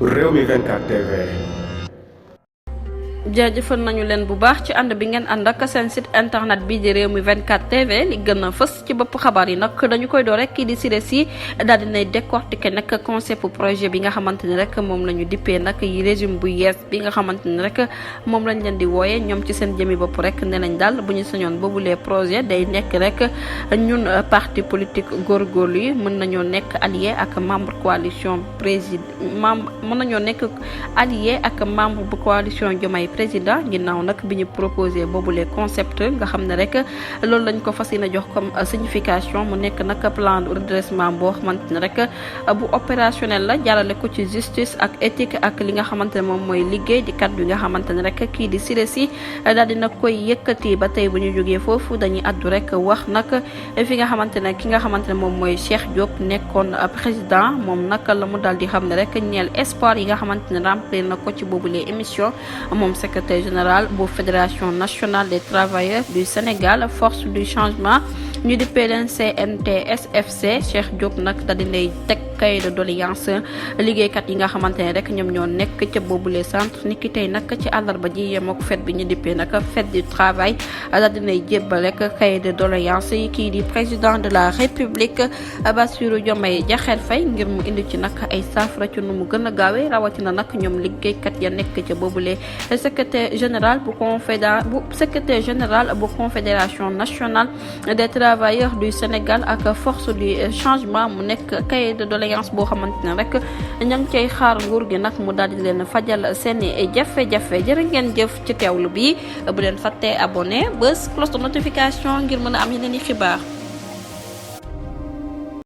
Rewmi 24 TV. jaajëfal nañu leen bu baax ci ànd bi ngeen ànd ak seen site internet bi di Rewmi 24 TV li gën a fës ci bopp xabaar yi nag dañu koy door rek kii di Siré Sy daal dinay décortiquer nag concept projet bi nga xamante ni rek moom la ñu dippee nag yi régime bu yees bi nga xamante ni rek moom lañ leen di wooye ñoom ci seen jëmi bopp rek ne nañ daal bu ñu sañoon boobulee projet day nekk rek ñun parti politique góorgóorlu yi mën nañoo nekk allié ak membre coalition mën nañoo nekk allié ak membre bu coalition Diomaye président ginnaaw nag bi ñu proposé boobule concept nga xam ne rek loolu lañ ko fas yéene jox comme signification mu nekk nag plan de redressement boo xamante ne rek bu opérationnel la jàllale ko ci justice ak éthique ak li nga xamante ne moom mooy liggéey di kaddu yi nga xamante ne rek kii di Siré Sy daal dina koy yëkkati ba tey bu ñu jógee foofu dañuy addu rek wax nag fi nga xamante ne ki nga xamante ne moom mooy Cheikh Diop nekkoon président moom nag la mu daal di xam ne rek ñeel espoir yi nga xamante ne remplir na ko ci boobule émission moom secrétaire général bu fédération nationale des travailleurs du Sénégal force du changement ñu dippee leen CNTS/FC Cheikh Diop nag da dinay teg cahier de doléance liggéeykat yi nga xamante ne rek ñoom ñoo nekk ca boobule centre ni ki tey nag ci àllarba ji yem ak fête bi ñu dippee nag fête du travail da dinay jébbal rek cahier de doléance yi kii di président de la République Bassirou Diomaye Diakhar Faye ngir mu indi ci nag ay saafara ci nu mu gën a gaawee rawatina nag ñoom liggéeykat ya nekk ca boobule secrétaire général bu confédération nationale des travailleurs du Sénégal ak force du changement mu nekk cahier de doléance boo xamante ne rek ña ngi cay xaar nguur gi nag mu daal di leen fajal seeni jafe-jafe jërë ngeen jëf ci teewlu bi bu leen fàttee abonné bés cloche de notification ngir mën a am yeneen i xibaar